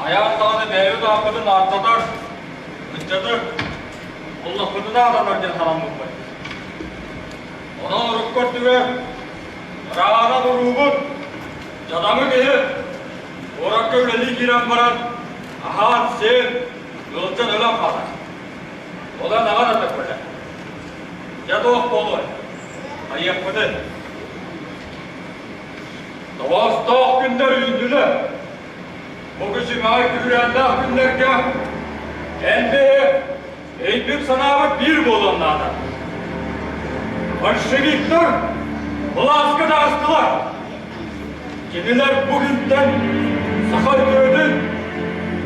Хайаан даҕаны бэйэбит ааппытын ааттатар, ыччаты олохпутун аатанар диэн санаммыппыт. Онон урукку өттүгэр ыраанан уруубут, дьадаҥы киһи куоракка үлэлии киирэн баран аһаан-сиэн, ыалдьан өлөн хаалар. Ол эн аҕа да төккөтө. Дьэ туох буолуой? Хайыахпытый? Тоҕоостоох күннэр үүннүлэр. Бу күчүмэҕэй күүрээннээх күннэргэ эн биһи өйбүт-санаабыт биир буолуон наада. Большевиктар былааска таҕыстылар. Кинилэр бу күнтэн саха үтүөтүн,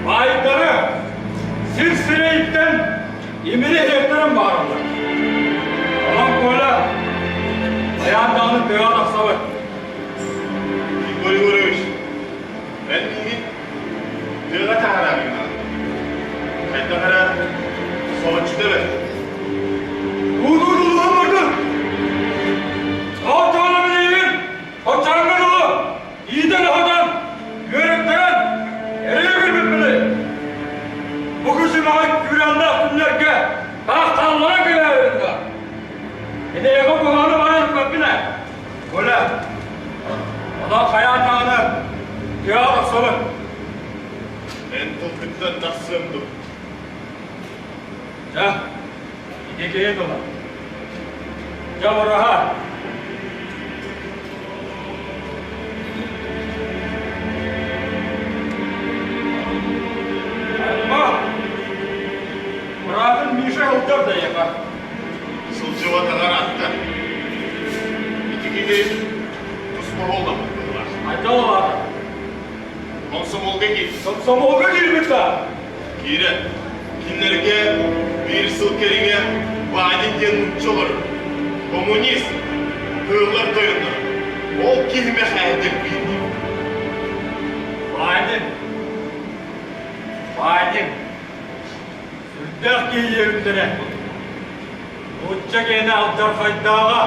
баайдары сир сирэйиттэн имири иһиэхтэрин баҕараллар. Онон Коля, хайаан даҕаны тыаҕа тахсабыт. Егор Егорович, эн миигин тыаҕа таһаарарыҥ наада. Хайдах эрэ соһуччута бэрт. Уудуу баргын! Оччоҕуна билигин оччоҥҥо дылы иитэн-аһатан, үөрэттэрэн эрэй көрбүппүнүй? Бу күчүмэҕэй күүрээннээх күннэргэ таах хаалларан кэлээбитим да? Киниэхэ куһаҕаны баран көрбүн ээ. Коля, онон хайаан даҕаны тыаҕа тахсабын. Эн тылгыттан тахсыам дуо? Дьэ, ити киһи тыла. Дьэ, ураһа. Аймах, быраатын Миша сылдьар да эйиэхэ. Сылдьыбатаҕар атта. Ити киһи туспа буолламмыт быһыылаах. Айдал аата. Комсомолга киир. Комсомолга киирбит да? Киирэн. Кинилэргэ биир сыл кэриҥэ Вадик диэн нуучча олорор. Коммунист. Кыыллар тойонноро. Ол киһи мэхээдик биир Вадик. Вадик. Сүрдээх киһи диэбиттэрэ. Нуучча киэнэ алдьархайдааҕа.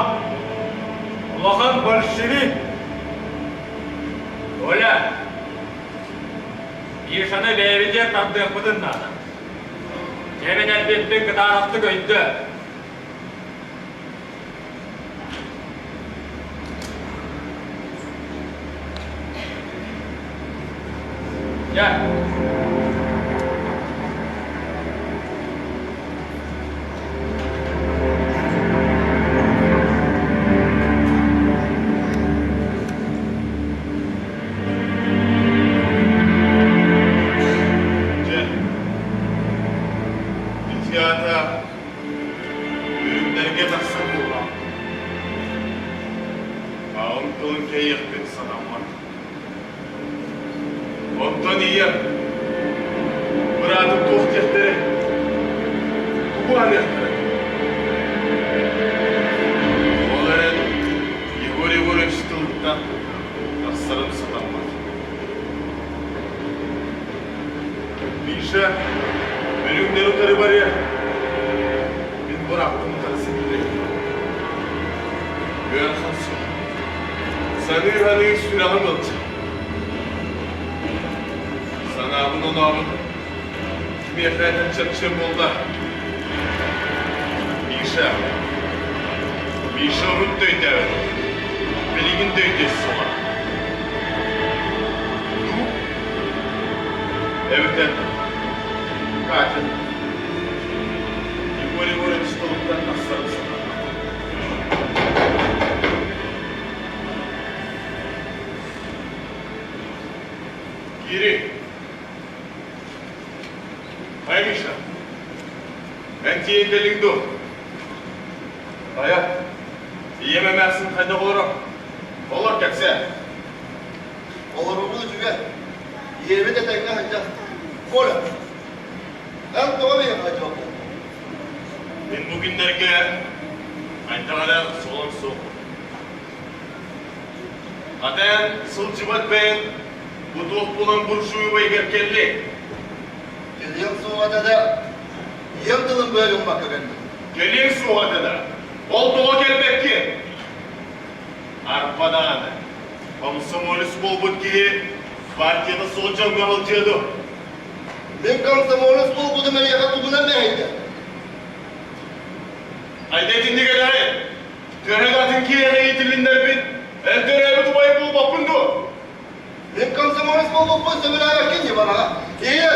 Улахан большевик. Оля, Мишаны бэйэбитигэр тардыахпытын наада. Дьэ мин эппиппин кытаанахтык өйдөө. Дьэ. Дьэ, ити аата Үрүҥнэргэ тахсан буоллаҕым. Аҕам тылын кэйиэхпин санаммат. Онтон ийэм, быраатым туох диэхтэрэй? Тугу аныахтарай? Ол эрэн Егор Егорович тылыттан тахсарым сатаммат. Миша, үрүҥнэри утары барыа. Мин бырааппын утары ситилиэ. Ыарахан суол. Саныы-саныы сүрэҕим ыалдьар. Санаабын онообун кимиэхэ этэн чэпчиэм буолла. Миша, Миша урут да өйдөөбөт, билигин да өйдүө суоҕа. Дуу? Эбэтэр Катя Егор Егорович тылыттан тахсарын санаата. Кири. Хайа Миша? Эн тиийэн кэллиҥ дуо? Хайа? Ийэм эмээхсин хайдах олорор? Олор кэпсээ. Олоруубут үчүгэй. Ийэбит этэҥҥэ сылдьар. Коля, эн тоҕо миэхэ дьоллоох? Мин бу күннэргэ хайдах эрэ солом суох. Хата эн сылдьыбат бэйэҥ бу туох буолан буржуйубайгар кэллиҥ? Кэлиэм суоҕа этэ да, ийэм тылын быа гыммакка кэллим. Кэлиэҥ суоҕа этэ да, ол тоҕо кэлбэккин? Арба даҕаны, комсомолец буолбут киһи партияны суол дьоҥҥо сылдьыа дуо? Мин комсомолец буолбутум эйиэхэ тугунан мэһэйдэ? Хайда итинник этэҕин? Төһө да атын киһиэхэ иитилиннэрбит, эн төрөөбүт убайы буолбаппын дуо? Мин комсомолец буолбуппун сөбүлээбэккин дии бараҕа. Ийэ,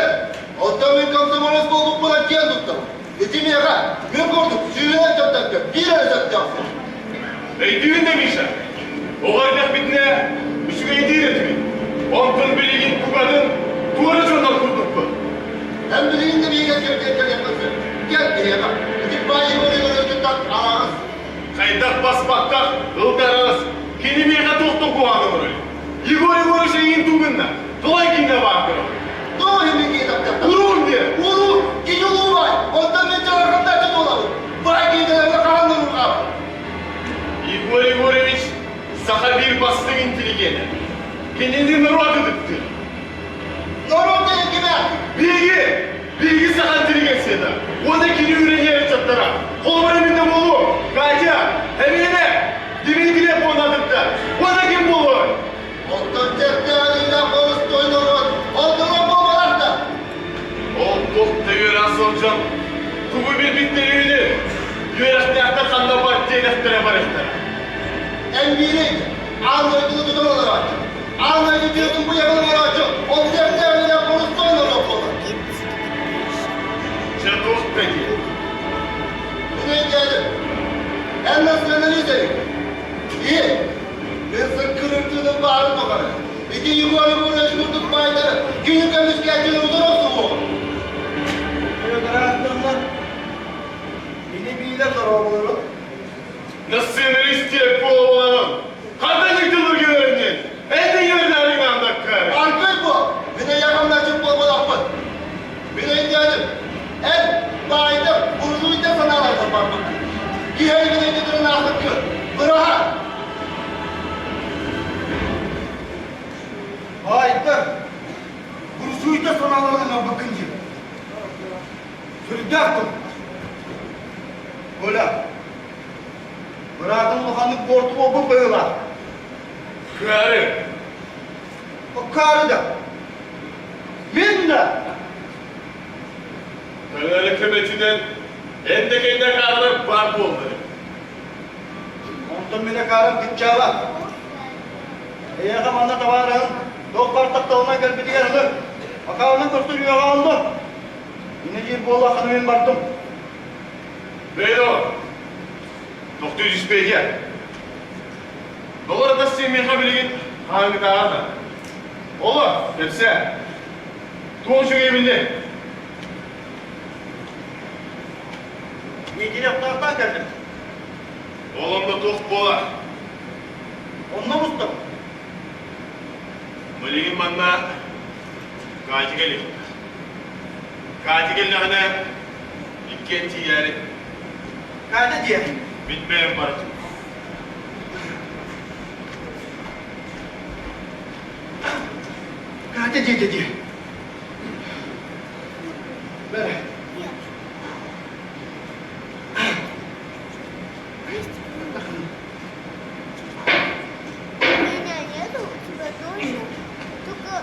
оттон мин комсомолец буолбуппунан киэн туттабын. Ити миэхэ, мин курдук сүүһүнэн сөптөөхтөр биир эрэ сөптөөх суох. Өйдүүгүн да, Миша? Оҕо эрдэхпитинэ үчүгэйдиир этибит. Онтон билигин букатын туора дьоннор курдукпут. Эн билигин да биһиги кэлиэххэ сөп. Кэл биһиэхэ. Ити баай Егор Егоровичтан араҕас. Хайдах баспакка ылдарарыс, кини миэхэ туох да куһаҕан оҥоруй. Егор Егорович эйиин тугунна, тулай кинне баар көрө. Тоҕо иһин киһи таптахта? Уруун диэн. Уруу, кини улуу баай. Онтон мин дьалархаттааччы буолабын. Баай киһи хаһан уруурҕаабын. Егор Егорович саха биир бастыҥ интеллигенэ. Кинини норуот ытыктыыр. Норуот диэн кимэ? Биһиги, биһиги саха интеллигенцията уонна кини үөрэниэр ыччаттара. Холобур эминэ буолуо, Катя, эмиэнэ, Дмитрий Понадыкта. Уонна ким буолуой? Оттон чэрдээх боростуой норуот, ол норуот буолбатах да. Ол туох да үөрэх сылдьан, тугу билбиттэрини үөрэхтээхтэр ханна бар диэтэхтэрэ барыахтара. Эн биирий, аан дойдуну тутан олорооччу. Аан дойду түөтүн буйаҕын оҥорооччу, ол чэрдээх боростуой норуот буолар. Дьэ туох да диэн. Мин өйдөөтүм. Эн националист эбиккин. Ии, мин сыккырыырдыыным баарын тухары, ити Егор Егорович курдук баайдары кини көмүскээччини утары охсуһуоҕум. Кырааттаннар ини-биилэр дорооболорун. Националист диэн буолуоҕун. Хантан ыйтылыргын өрнүн? Эн да үөрдээриҥ аандаккар. Аргый буол, мин эйэҕэмнэчик буолбатахпын. Мин өйдөөтүм. Эн баайдар, буржуйдар санааларгар барбыккын. Киһи эйигин өйдөтөрүн аахпыккын. Быраһа! Баайдар, буржуйдар санааларын ылбыккын диир. Сүрдээх тыл. Коля, быраатын улаханнык буорту буолбут быһыылаах. Кыары. Кыары да. Мин да. Таҥара көмөтүнэн эн да кэннэ хаалар баар буоллар. Онтон мин акаарым кыччаабат. Эйиэхэ манна табаарыһын туох баар тапталынан кэлбитигэр ылы. Акаанын көрсөн үөҕэ онно. Инньэ диир буоллаххына мин бардым. Бэйо, тохтуу түспэйиэ. Доллар атас миэхэ билигин хаһааҥҥытааҕар да. Олор, кэпсээ. Туох үчүгэй билли? Дмитриевтаахтаан кэллим. Ол онно туох буолар? Онно мустум. Билигин манна Катя кэлиэхтээх. Катя кэллэҕинэ иккиэн тиийээри. Катя диэн? Мин бэйэм барытым. Катя диэтэ дии. Бэрэ. Меня нету, у тебя тоже. Только,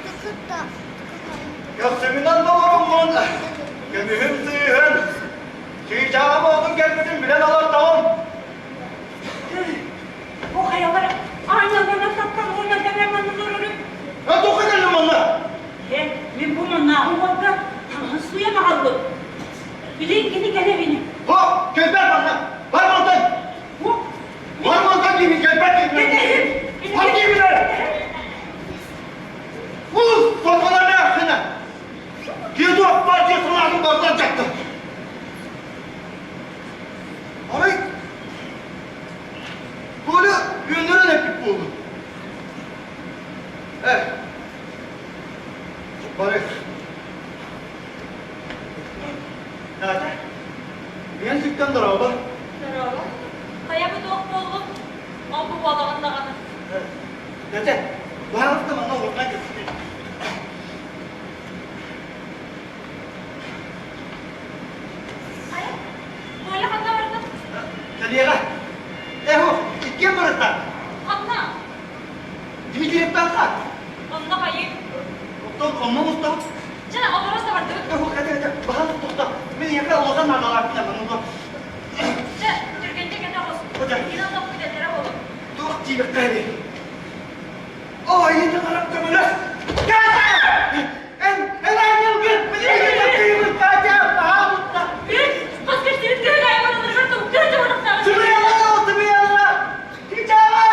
только так. Көхсүмүнэн толоруммун, көмүһүм сыыһын, чыычааҕым оҕотун кэлбитин билэн олортоҕум. Бу хайалара аанньаллана таптан уонна кэлэн манна олорорун. Эн туохха кэллиҥ манна? Э, мин бу маннааҕы уолга таҥаһын сууйан аҕаллым. Билин кини кэлэр ини. Хо, кэлбэт манна. Бар мантан. Бар мантан диибин, кэлбэт диибин. Кэтэһим. Бар диибин эрэ. Уус, сорҕолор ахсына. Киһи туох партия санаатын барытын чакты. Арай, Коля үөннэрэн эппит буоллун. Э, Барык. Катя, мен сүктэн дорообо. Дорообо. Хайа бу туох буоллуҥ? Ол бу буолаҕын даҕаны. Катя, баһаалыста манна олорунан кэпсэтиэ. Хайа? Коля ханна барда? Кэлиэҕэ. Эһо, иккиэн барыттар. Ханна? Дмитриевтаахха. Онно хайыы? Оттон онно мустабыт. Чэ, олоро сабардыбыт. Хата, хата, баһаал тохто. Мин эйиэхэ улахан наадалаахпын аммын. Чэ, түргэнник этэ оҕус. Кини олох бүтэллэрэ буолуо. Туох диэбэккэ эбит. Ой, таҥарам көмөлөс! Катя! Эн, эн аанньалгын! Билигин кыыбын, Катя! Баһаалытта! Үс, хас кэстибит кыһын айманыларыгар тугуктар дьабарахтааҕы. Сымыйалара, сымыйалара! Кичаҕа!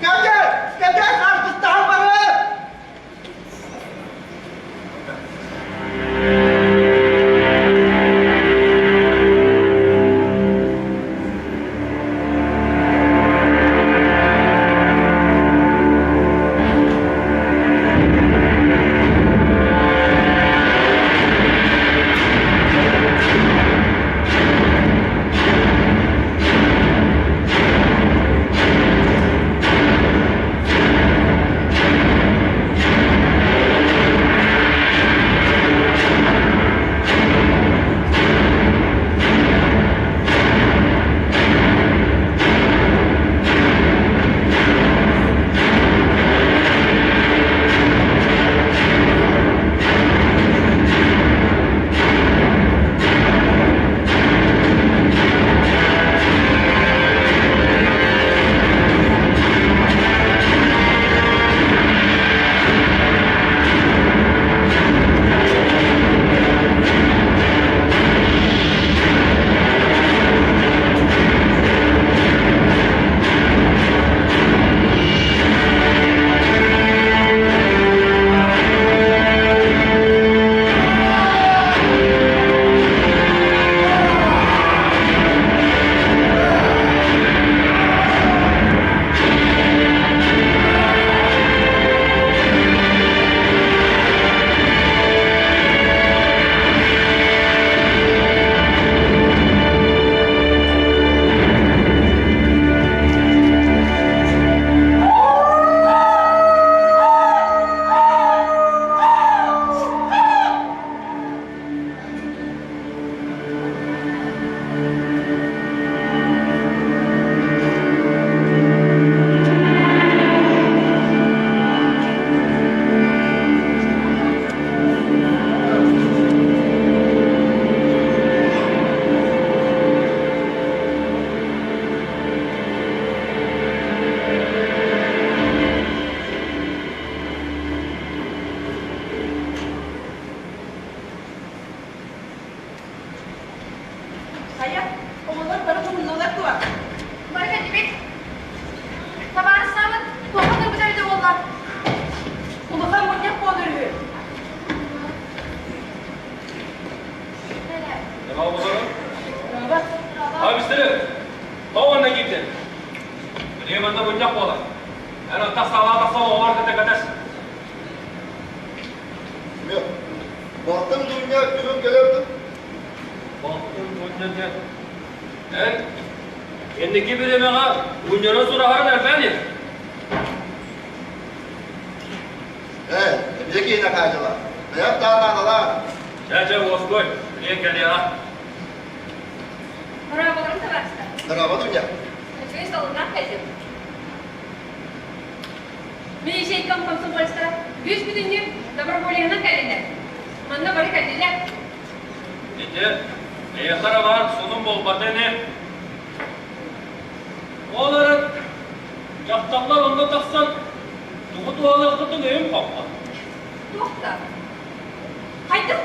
Катя! Катя, хаартыстаһан барыа! Хайа, оҕолор бары хомуннулар дуо? Бары кэллибит. Табаарыстаабыт туохха турбут эбитэ буолла? Улахан мунньах буолар үһү. Abi Тоҕо киирдин? Билигин манна мунньах буолар. Эн оттох саалаах тахсан оҕолор кытта кэтэс. Семен, балтым Дуня бүгүн кэлэр Балтым Дуня диэн. Эн инники бириэмэҕэ Дуняны сураһарын элбээн иһэр. Ээ, эмиэ киһинэ хаачыла. Бэйэм таатааталаа. Чэ, чэ, уоскуй. Билигин кэлиэҕэ. Быраабаларын табаарыстар. Здорово, Дуня. Үчүгэй солуннаах кэллим. Мин ячейкам комсомольстара бүүс бүтүннүү добровольно кэллилэр. Манна бары кэллилэр. Ити, эйиэхэ баар сонун буолбата ини. Ол эрэн, дьахталлар онно тахсан тугу туһалыаххытын өйүм хоппот. Туох да? Хайдах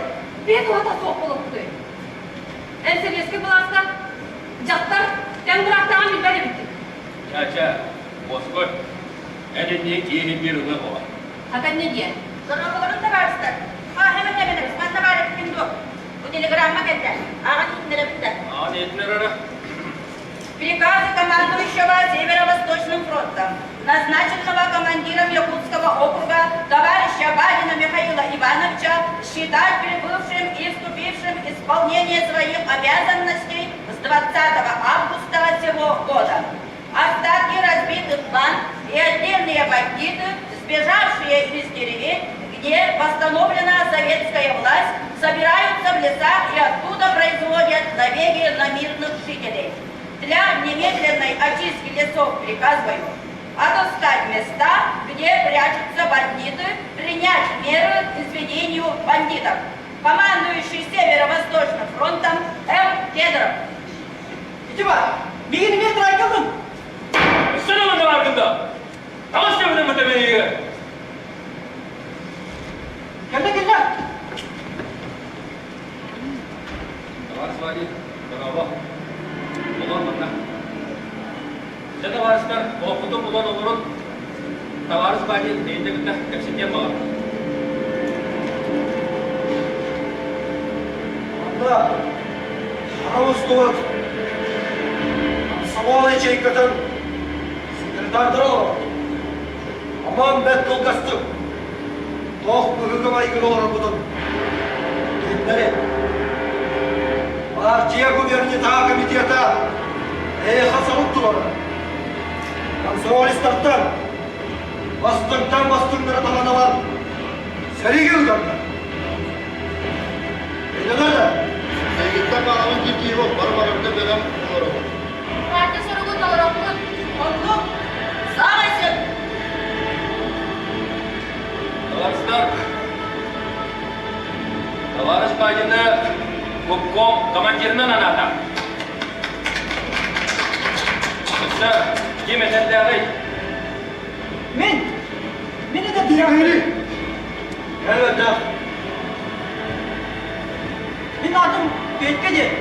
бэйэ туһата суох буолуохпутуй? Эн сэбиэскэй былааска дьахтар тэҥ быраактааҕын билбэт эбиккин. Чэ, чэ, уоскуй. Эн иннии киһи биир ылыах буолар. Хата инньэ диэн. Дорооболорун табаарыстар. Хаа эбэтэр манна баар эппин дуо? Бу телеграмма кэллэ. Ааҕан иһитиннэрэбит да. Ааҕан иһитиннэр эрэ. Приказы командующего Северо-Восточным фронтом, назначенного командиром Якутского округа товарища Бадина Михаила Ивановича считать прибывшим и вступившим в исполнение своих обязанностей с 20 августа сего года. Остатки разбитых банд и отдельные бандиты, сбежавшие из деревень, где восстановлена советская власть, собираются в лесах и оттуда производят набеги на мирных жителей. Для немедленной очистки лесов приказываю отыскать места, где прячутся бандиты, принять меры к изведению бандитов. Командующий Северо-Восточным фронтом М. Кедров. Ити бар, мигин эмиэ трайкалын. Өссө да манна бааргын да? Таҕыс кэбинэн мэтэмэйигэ. Кэллэ кэллэ. Товарищ Вадик, браво. Олор манна. Дьэ, табаарыстар, олохпутун булан олорун. Табаарыс Вадик эйиндэ кытта кэпсэтиэн баҕар. Манна хара устубут комсомол ячейкатын секретардара олорор. Аман бэрт кылгастык туох быһыыга-майгыга олорорбутун билиннэри. Партия губернитаа комитета эйиэхэ сорук туруорар. Комсомолистартан бастыҥтан бастыҥнары талан ылан сэриигэ ыытарга. Өйдөнөр да? Эйигиттэн баҕабын киртиибэ бары-барыта бэлэм олоробун. Партия соругун толороппут. Оннук. Саамай сөп. Товарищтар, товарищ Байдены обком командирынан анаата. Өссө ким этэрдээҕий? Мин! Мин это Киһи! Элбэх. Мин аатым Петька диэн.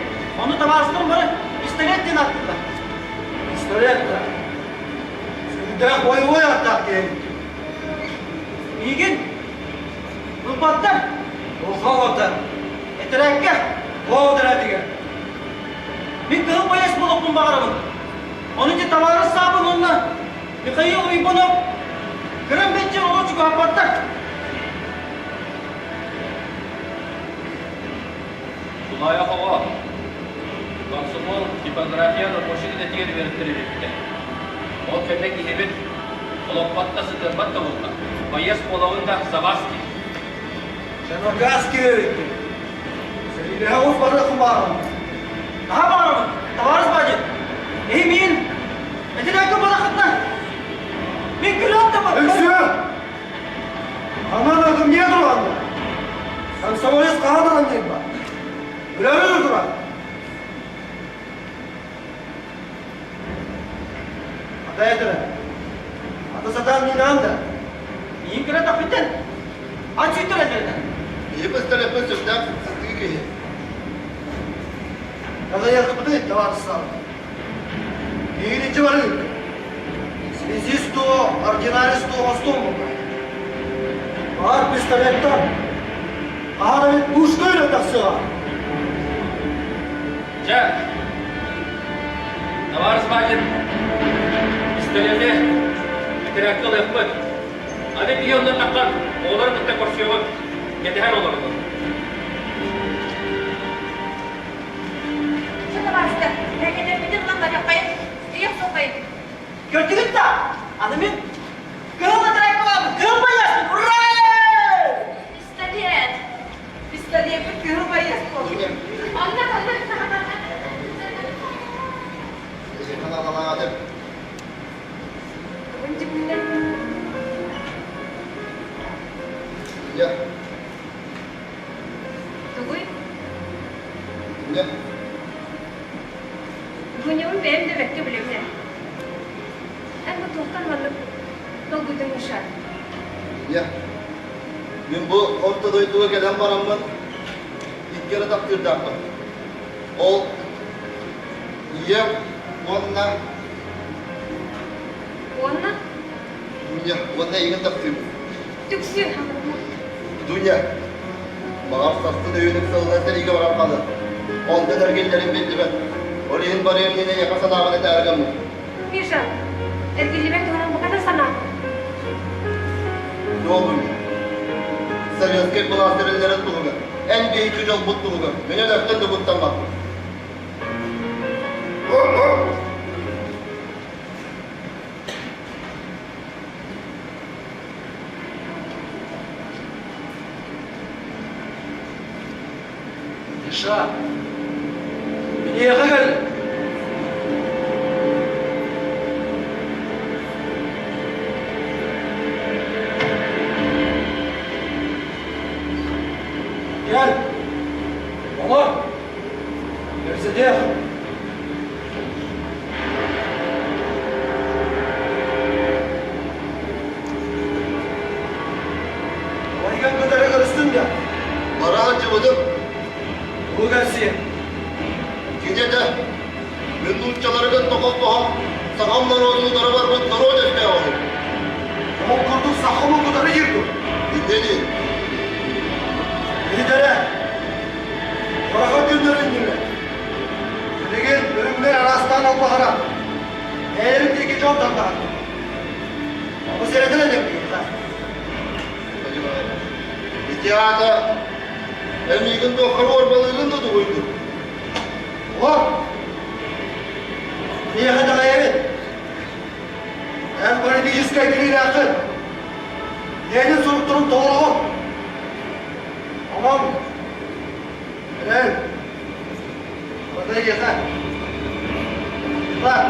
Ону табаарыстарым бары пистолет диэн ааттыыллар. Пистолет да. Сүрдээх бойобуой ааттаах киһи. Миигин ылбаттар. Улахан Этэрээккэ, оо этэрээтигэр. Мин кыһыл байыас буолуохпун баҕарабын. Ону ити табаарыс саабын уонна Михаил Уйбанов кырам бэччэ оҕо чугаһаппаттар. Тулаайах оҕо комсомол типография рабочай идэтигэр үөрэттэрибиппитэ. Ол кэннэ киһибит олоппот да сытыарбат да буолла. Байыас буолабын да сабаас дии. Чанакаас киһи Сэриилэһэ оҕус барыаххын баарым. Наһаа баарым, табаарыс Бадин. Эһи миин этинээккэ балахытна. Мин күлү аттаммат. Өксүө! Анан атым не туран? Комсомолец хаһан анан диэн бар. Үлэлэр турар. Ата этэрэ. Ата сатаан минаан да. Миин кыра тахпыттан. Ат сүүттэр этэрэ. Биһи пистолеппин сүрдээх сытыы киһи. Далайахпытый, табаарыстар. Киириччи барыы. Связист дуо, ординарец дуо оҥостуом буолла. Баар пистолеттан хаһан эмит пушка өрө тахсыаҕа. Дьэ, табаарыс Бакин, пистолеты этэрээккэ ылыахпыт. Аны биһи онно таххан оҕолору кытта көрсүөҕүм, кэтэһэн олордум. Чэ, табаарыстар, бэйэлэрбитин ылан барыаххайын, ийэх суоххайын. Көрдүгүт да, аны мин кыһыл атрайкалаабын, кыһыл байыаспын, ура! Пистолет! Пистолеппит кыһыл байыас буолла. Онно Ханалаатым. Бүгүн дьүһүннэр. Я. Тугуй? Не. Дуняны бэйэм да бэркэ билэбин ээ. Эн бу туохтан маннык долгуйдуҥ Миша? Я. Мин бу орто дойдуга кэлэн бараммын икки эрэ таптыырдаахпын. Ол ийэм уонна Уонна? Дуня, уонна эйигин таптыыбын. Түксү. Дуня, баҕар сарсын өйүнүк сылынан сэриигэ баран хаалыа. Онтон эргиллэрин биллибэт. Ол иһин барыам диэн эйиэхэ санааҕын этээри гыммыт. Миша, эргиллибэт туһунан букатын санаа. Суол Дуня. Советскай былаас тэриллэрин туһугар, эн биһикки дьолбут туһугар мин өлөртөн да куттаммаппын. Миша, биһиэхэ кэл. Сахам норуотун утары барбыт норуот өстөөҕө үһү. Ол курдук сахам утары диир Инньэ диир. Иһитэрэ, Ыарахан күннэр иннилэр. Билигин үрүҥнэр араастаан албаһыран, бэйэлэрин диэки дьон тардаһар. Бу сэрэтэн этим киһиэхэ. Ити аата эн миигин туохха уорбалыыгын да тугуйдун? Олор! Миэхэ итэҕэйэбит. Эн политическай билиилээххин. Ленин суруктарын толороҕун. Онон эрэл, барыта эйиэхэ. Бар.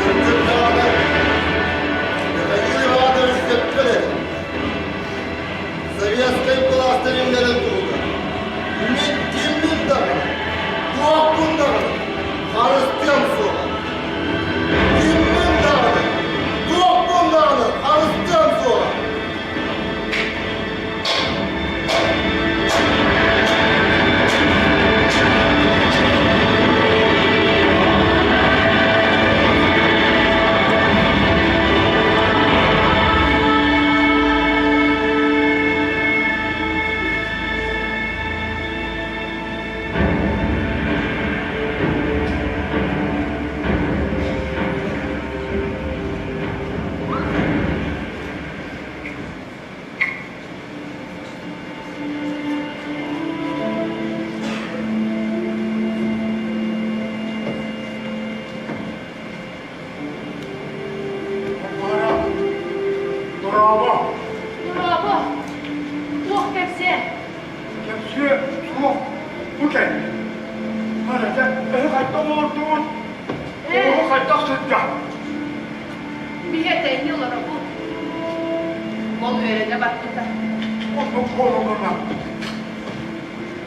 Кырдьык даҕаны, Михаил Иванович сөпкө этэр. Советскай былаас тэриллэрин туһугар мин киммин даҕаны, туохпун даҕаны харыстыам суоҕа. Киммин даҕаны, туохпун даҕаны харыстыам суоҕа. Дорообо! Дорообо! Туох кэпсээ? Кэпсиэ суох бу кэннэ. Арата эһи хайдах олордугут? Оҕо хайдах сылдьар? Биһи этэҥҥэ олоробут. Ол үөрэнэ барбыта. Оннук буолумуна.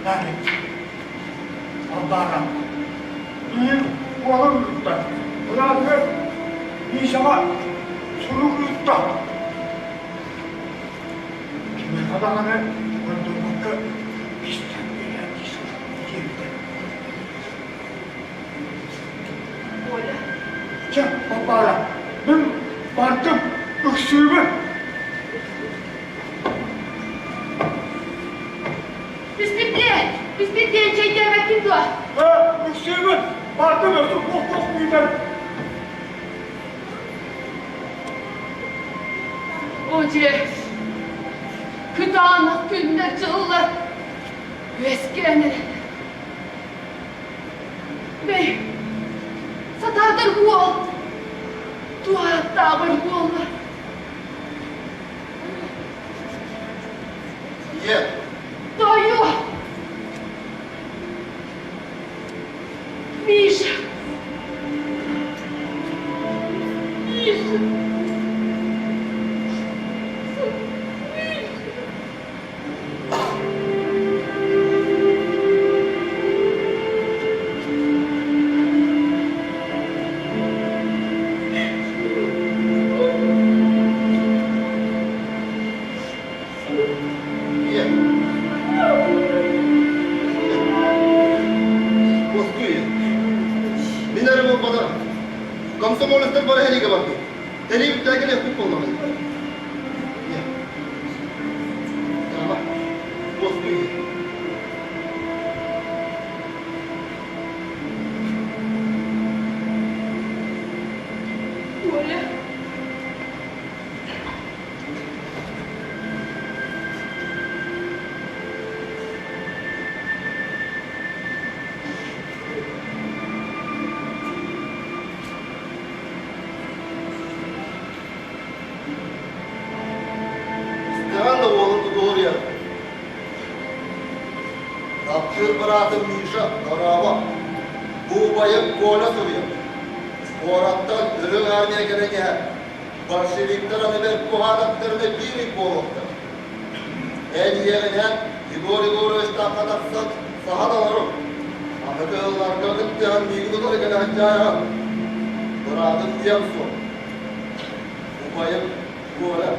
Дани, Алдаана, биир уолум ыытта. Быраатыгар Мишаҕа сурук ыытта. Кимиэхэ даҕаны көрдөрбөккө истэн биэрээр дии диэбитэ. Оля. Чэ, Балбаара, мин бардым, ыксыыбын. Түспүт Түспүт диэн чэйдээбэккин дуо? Ээ, ыксыыбын, бардым өссө туох-туох күүтэр. О дьэ, кытаанах күннэр-дьыллар үөскээн эрэллэр. Бэй, сатаатар уол, туһааттаабар буолла. Ийэ. Тойу! Миша! Миша! Миша! Ийэ. Уоскуй. Мин эрэ буолбатах. Комсомолецтар бары сэриигэ бардым. Сэрии бүттээх кэлиэхпит буоллаҕай. Ийэ. Ама, уоскуй. Оля. Истэҕин да уолун тутуһуруйар. Таптыыр быраатым Миша дорообо. Бу убайым Коля суруйар. Куораттан Үрүҥ Армия кэлэн иһэр. Большевиктар аны бэрт куһаатахтарына биир ый буолуохтара. Эн ийэҕинэн Егор Егоровичтаахха тахсан саһан олоруҥ. Аны кыһылларга кыттыһан миигин утары кэлэ сылдьаайаҕын. Быраатым диэм суох. Убайым Коля.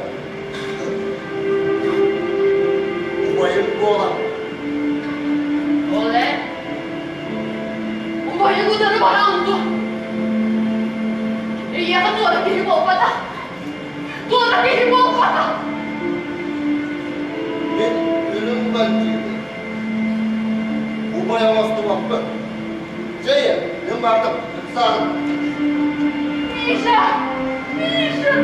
бардым, ыксаатым. Миша! Миша!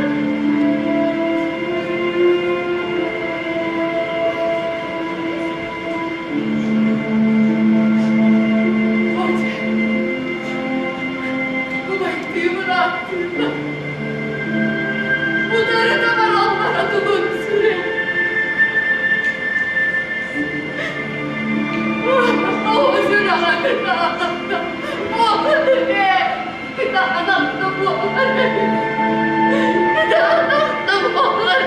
Убайдыыбын ааттыыбын. Утарыта бараллара тугун сүрэй. Оо, сүрэҕэ кытаанахта. Кытаанахта буолар. Кытаанахта буолар.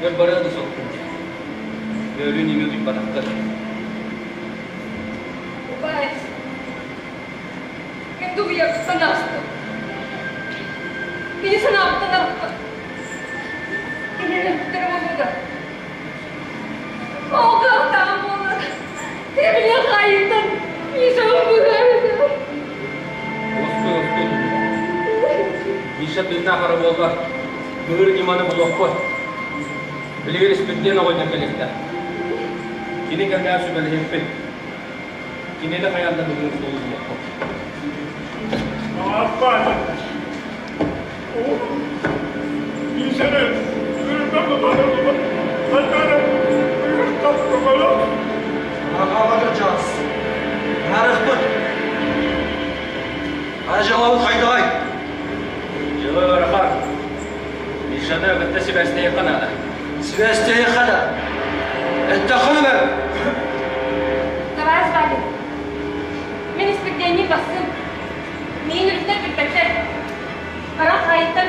Өр барыа да суохпун дии. Бөөлүүн имэ утуйбатахтар. Убай, мин дугуйар санаастым. Кини санаабыттан арахпат. Кинилэр буолбута. Ол кыахтааҕым буоллар, кэмилиэ хаайыыттан Мишаҕын быыһаабыта. Уоскуй, уоскуй. Миша тыыннаах эрэ буоллар, быһыр ньыманы булуохпут. Билигин испирдиэн оҕонньор кэлиэхтээх. Кини кэмҥэ сүбэлэһиэхпит. Кинини хайаан да быһыыр суолу булуохпут. Аҕабатыр чаас. Нарыхпыт. Ара дьыалабыт хайдаҕай? Дьыала ыарахан. Мишаны кытта сибээстэһиэххэ наада. Сибээстэһиэххэ да. Эттэххэ да. Капитанныы бассым. Миин үрүттэр билбэттэр. Хара хаайыттан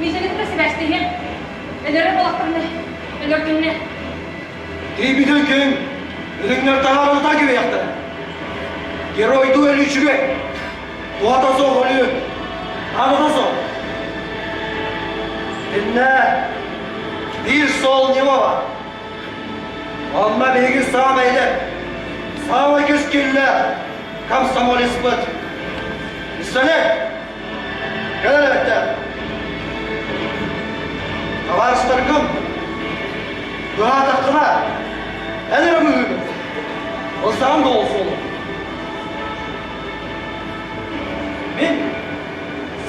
Мишаны кытта сибээстэһиэм. Өлөрөр буолахтарына, өлөрдүннэ. Тиийбитин күн үрүҥнэр таһаарыта кэбиһиэхтэрэ. Геройдуу өлүү үчүгэй. Туһата суох өлүү. Аныта суох. Иннэ биир суол ньыма бар. Онно биһиги саамай эдэр, саамай кэскиллээх комсомолецпыт. Пистолет! Кэл эбэттэр! Табаарыстаргым, быһаатаххына, эн эрэ быһыыгын. Ылсаҕын да ол суолу. Мин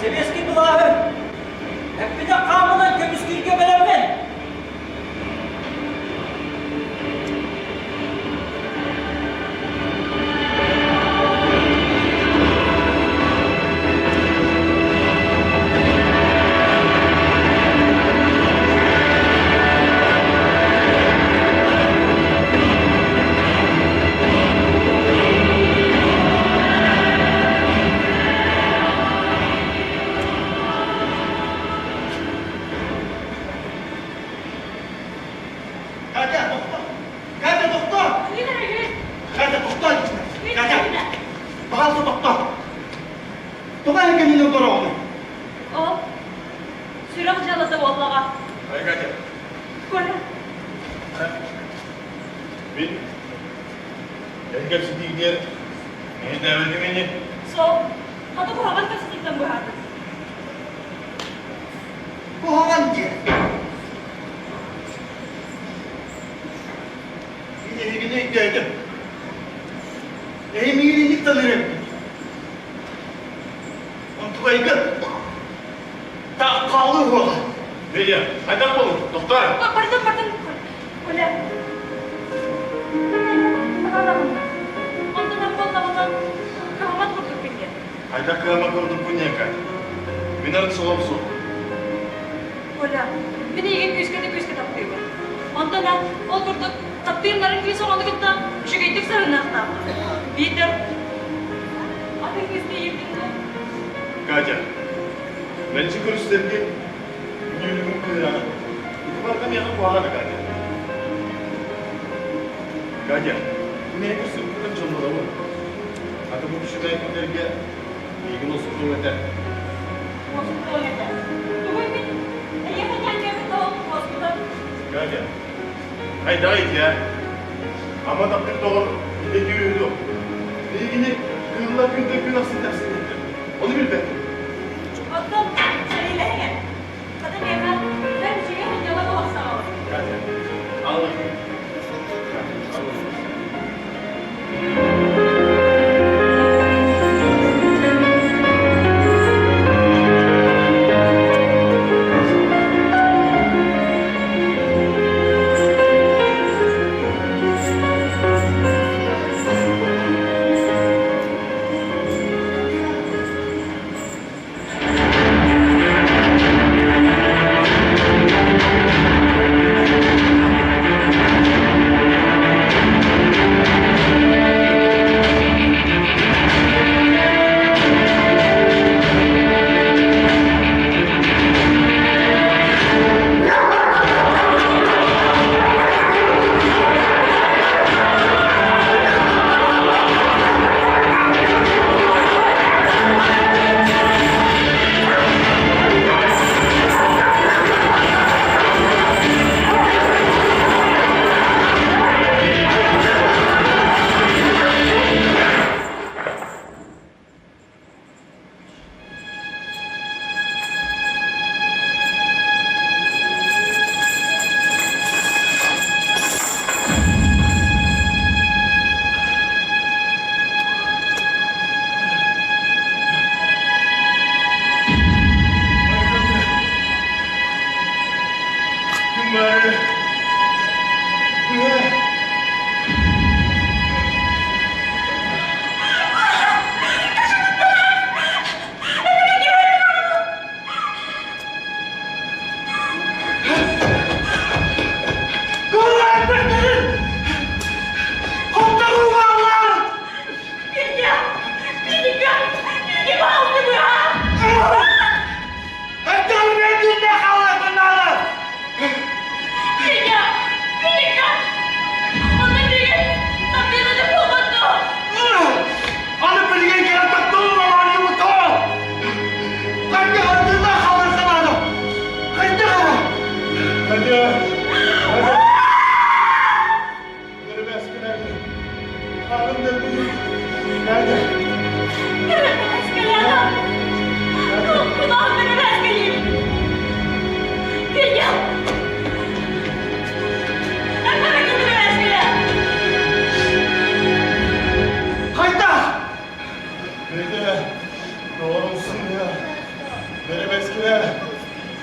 сэбиэскэй былааһы эппитэ хаамынан көмүскүүргэ бэлэммин. Катя, тохтоо! Катя, тохтоо! Катя, тохтоо! Катя, пожалуйста, тохтоо! Тоҕо эн кэннинэн олороҕунуй? Ол сүрэх дьыалата буоллаҕа. Ай, Катя. Коля. Мин эн кэпсэтиигэр мэһэйдээбэтим ини. Сол, хата куһаҕан кэпсэтииттэн быһаатым. Куһаҕан диэн. Мин эһигини өйдөөтүм. Эһи миигин инник саныыр эбиккит. Онтукайгын таах хаалыы уола. Федя, хайдах буолуҥ? Тохтоо. Бардым, бардым. Коля. Онтон буоллаҕына, кыһаммат курдук диэн. Хайдах кыһаммат курдукпун диэн Катя. Мин арын солом суох. Коля, мин эйигин күүскэ да күүскэ таптыыбын. Онтон эн ол курдук таптыырнарын кыыс оҕону кытта үчүгэйдик сырынныахтаахпын. Биитэр атын кыыс тиийбитин дуо? Катя, мэлдьи көрүстэргин үнүөлүгүн кыыраҕын. Ити барыта миэхэ куһаҕана, Катя. Катя, мин эйигин сүргүттэн дьоллонобун. Аты бу үчүгэй күннэргэ миигин уоскутуоҥ этэ. Уоскутуоҥ этэ. Тугуй мин эйиэхэ ньээҥкэбин тоҕо уоскутан? Катя, хайдах ити ээ? Ама таптыыр доҕор ити үһү дуо? Миигини кыыллар күнтэн күн ахсын тэпсиннэрдэр. Ону билбэппин. Оттон сэриилэһиҥ эн. Хата миэхэ бэрт үчүгэй сынньалаҥ олохсоҕобут. Катя, аллах. Катя, аллах. Күн бары. Кулаактаргын! Хотторуулааллар! Петя! Петя!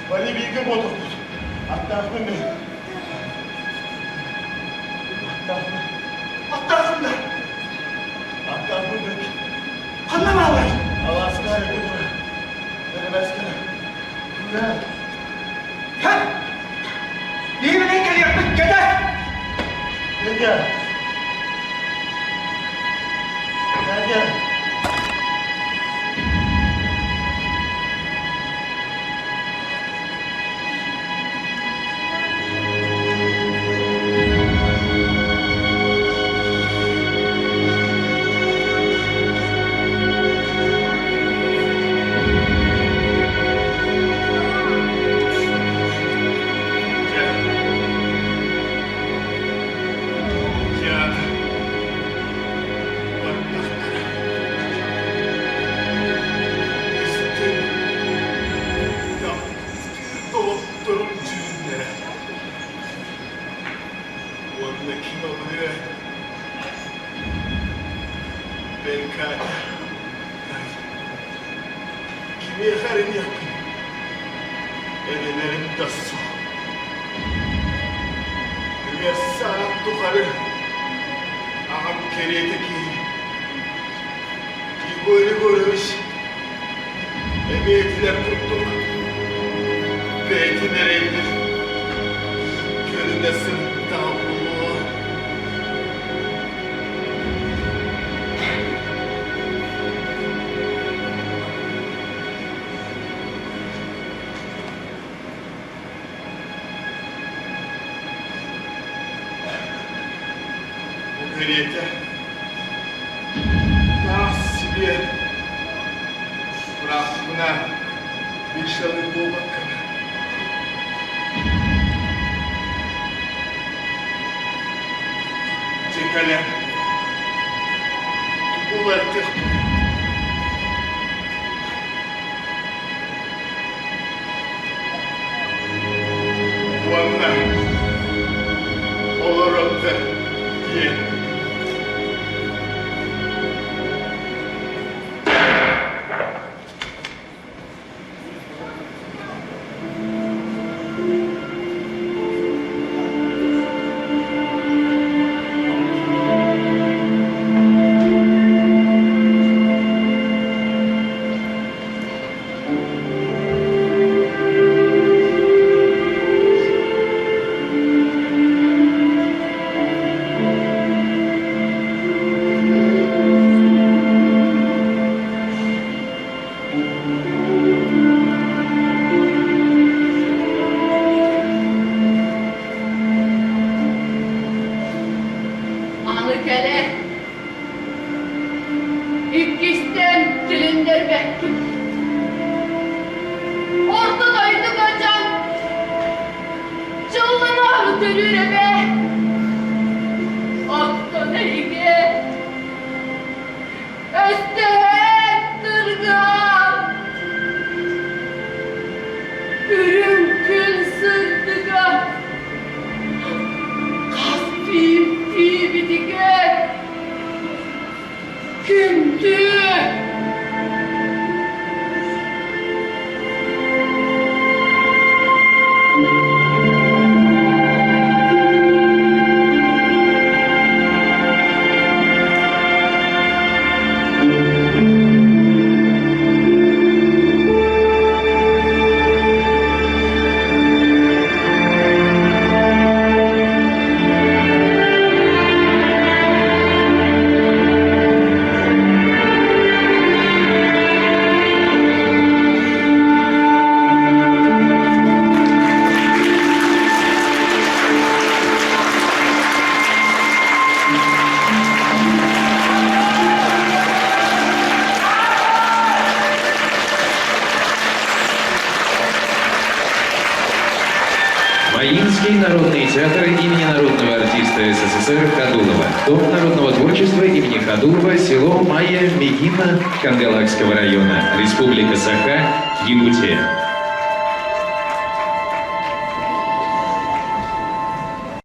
Бары бииргэ буолуохпут. Аттаахпын мин. Аттаахпын. Аттаахпын да. Аттаахпын бэк. Ханна бааллар? Алааска эргэ тура. Бэрэбээскэ. Күрээ. Һэ! Биһигини кэлиэхпит кэтэ! Дядя. Дядя. Доҕотторум дьүһүннэрэ уонна ким абырыа Бэл Катя кимиэхэ эрэниэхпин эрэнэрим да суох. Үгэс саҕан тухары аҕам кэриэтэ киһи Егор Егорович эмиэ этилэр курдук бэйэтин эрэйдир көрүнэ сырыттаҕа буолуо. Бу кэриэтэ таас сибиэ бырааппына Мишалыын буолбаккын. Дьэ кэлэн тугу уларытыахпын Уонна олороллор диэн. Аны кэлэн иккистээн тилиннэрбэккин. Орто дойдуга дьон дьылланаары төрүүр эбээ. Оттон эһиги өстөһөн кыргыһан үрүҥ күн сырдыга хас биирдиибитигэр күндү. Маинский народный театр имени народного артиста СССР Хадулова. Дом народного творчества имени Хадулова, село Майя Мегина Кангалакского района, Республика Саха, Якутия.